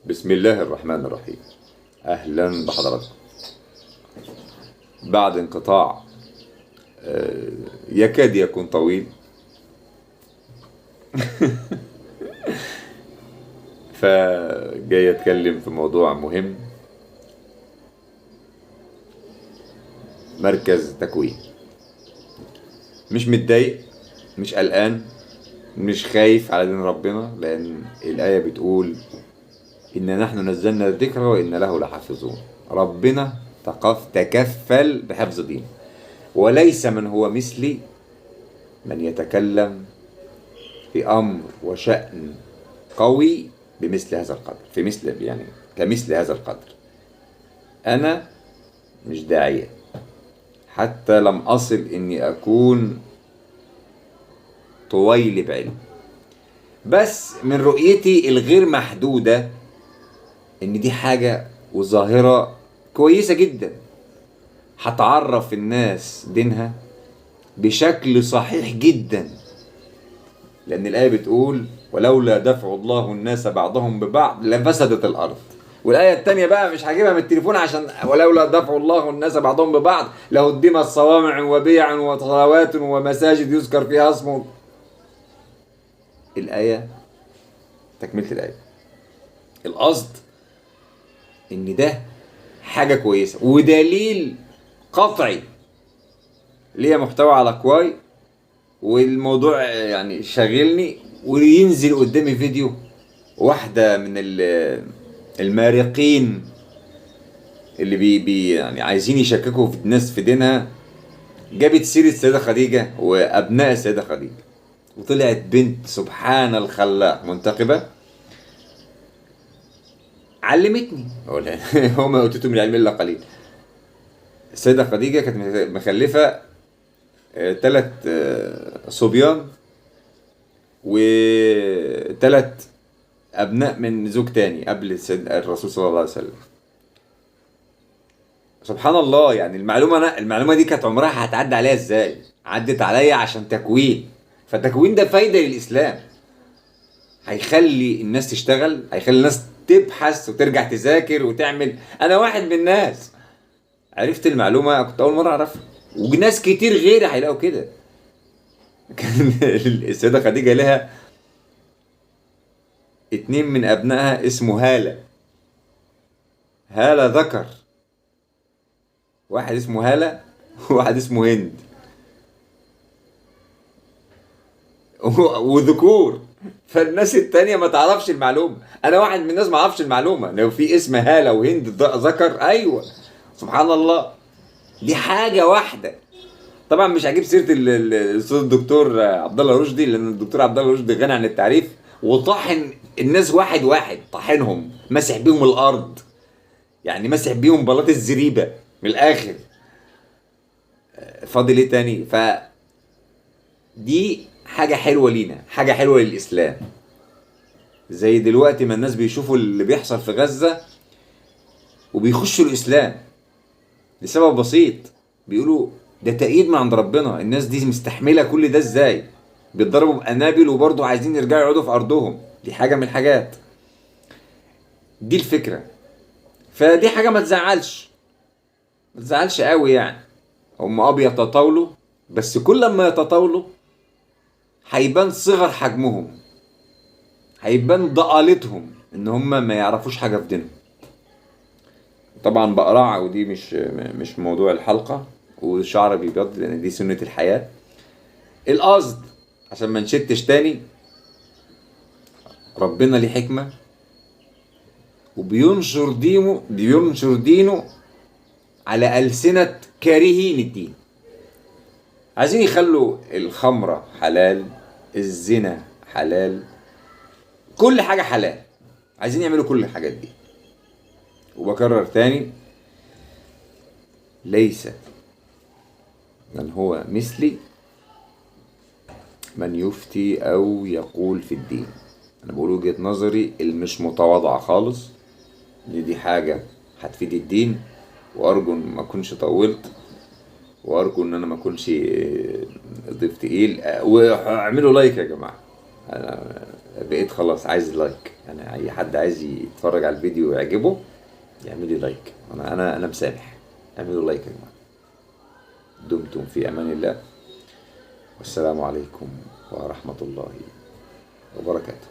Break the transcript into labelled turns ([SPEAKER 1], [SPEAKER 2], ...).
[SPEAKER 1] بسم الله الرحمن الرحيم. أهلا بحضراتكم بعد انقطاع يكاد يكون طويل فجاي أتكلم في موضوع مهم، مركز تكوين. مش متضايق، مش قلقان، مش خايف على دين ربنا، لأن الآية بتقول إن نحن نزلنا الذكر وإن له لحافظون. ربنا تكفل بحفظ دينه، وليس من هو مثلي من يتكلم في أمر وشأن قوي بمثل هذا القدر، في مثل يعني كمثل هذا القدر. أنا مش داعية، حتى لم أصل إني أكون طويل بعلم، بس من رؤيتي الغير محدودة إن دي حاجة وظاهرة كويسة جدا، هتعرف الناس دينها بشكل صحيح جدا، لأن الآية بتقول ولولا دفع الله الناس بعضهم ببعض لفسدت الأرض. والآية التانية بقى مش هجيبها من التليفون، عشان ولولا دفع الله الناس بعضهم ببعض لهدمت صوامع وبيع وصلوات ومساجد يذكر فيها اسمه. الآية تكملة الآية، القصد إن ده حاجة كويسة ودليل قطعي ليا محتوى على كواي، والموضوع يعني شاغلني. وينزل قدامي فيديو واحدة من المارقين اللي بي يعني عايزين يشككوا في الناس في دينها، جابت سيرة السيدة خديجة وأبناء السيدة خديجة، وطلعت بنت سبحان الخلاق منتقبة علمتني، هو ما أوتيتم من العلم إلا قليل. السيدة خديجة كانت مخلفة 3 صبيان و3 أبناء من زوج تاني قبل الرسول صلى الله عليه وسلم. سبحان الله، يعني المعلومة دي كانت عمرها هتعدي عليها ازاي؟ عدت عليا عشان تكوين، فالتكوين ده فايدة للإسلام، هيخلي الناس تشتغل، هيخلي الناس تبحث وترجع تذاكر وتعمل. أنا واحد من الناس عرفت المعلومة، كنت أول مرة أعرفها، وناس كتير غيري هيلاقوا كده. كان السيدة خديجة لها 2 من أبنائها اسمه هالة، هالة ذكر، واحد اسمه هالة وواحد اسمه هند، وذكور. فالناس التانية ما تعرفش المعلومة، أنا واحد من الناس ما أعرفش المعلومة لو في اسم هالة وهند ذكر. أيوة سبحان الله، دي حاجة واحدة. طبعا مش هجيب سيرة الأستاذ الدكتور عبد الله رشدي، لأن الدكتور عبد الله رشدي غني عن التعريف، وطحن الناس واحد واحد، طحنهم، مسح بيهم الأرض، يعني مسح بيهم بلاط الزريبة من الآخر. فاضل إيه تاني؟ ف دي حاجة حلوة لينا، حاجة حلوة للإسلام. زي دلوقتي ما الناس بيشوفوا اللي بيحصل في غزة وبيخشوا الإسلام لسبب بسيط، بيقولوا ده تأييد من عند ربنا، الناس دي مستحملة كل ده ازاي؟ بيتضربوا بقنابل وبرضه عايزين يرجعوا يقعدوا في أرضهم. دي حاجة من الحاجات، دي الفكرة. فدي حاجة ما تزعلش، ما تزعلش قوي يعني. هم بيتطاولوا، بس كل ما يتطاولوا هيبان صغر حجمهم، هيبان ضآلتهم، ان هم ما يعرفوش حاجة في دينهم. طبعا بقرع، ودي مش موضوع الحلقة، وشعر بيبيض لان دي سنة الحياة. القصد عشان ما نشتش تاني، ربنا ليه حكمة وبينشر دينه، بينشر دينه على ألسنة كارهين الدين. عايزين يخلوا الخمرة حلال، الزنا حلال، كل حاجة حلال، عايزين يعملوا كل الحاجات دي. وبكرر تاني، ليس من هو مثلي من يفتي أو يقول في الدين. أنا بقول وجهة نظري المش متواضعة خالص، دي حاجة هتفيد الدين. وأرجو إن ما أكونش طولت، وأرجو إن أنا ما أكونش ضيف تقيل. واعملوا لايك يا جماعة، أنا بقيت خلاص عايز like، يعني اي حد عايز يتفرج على الفيديو ويعجبه يعمل لي like. انا مسامح، اعملوا like يا جماعة. دمتم في امان الله، والسلام عليكم ورحمة الله وبركاته.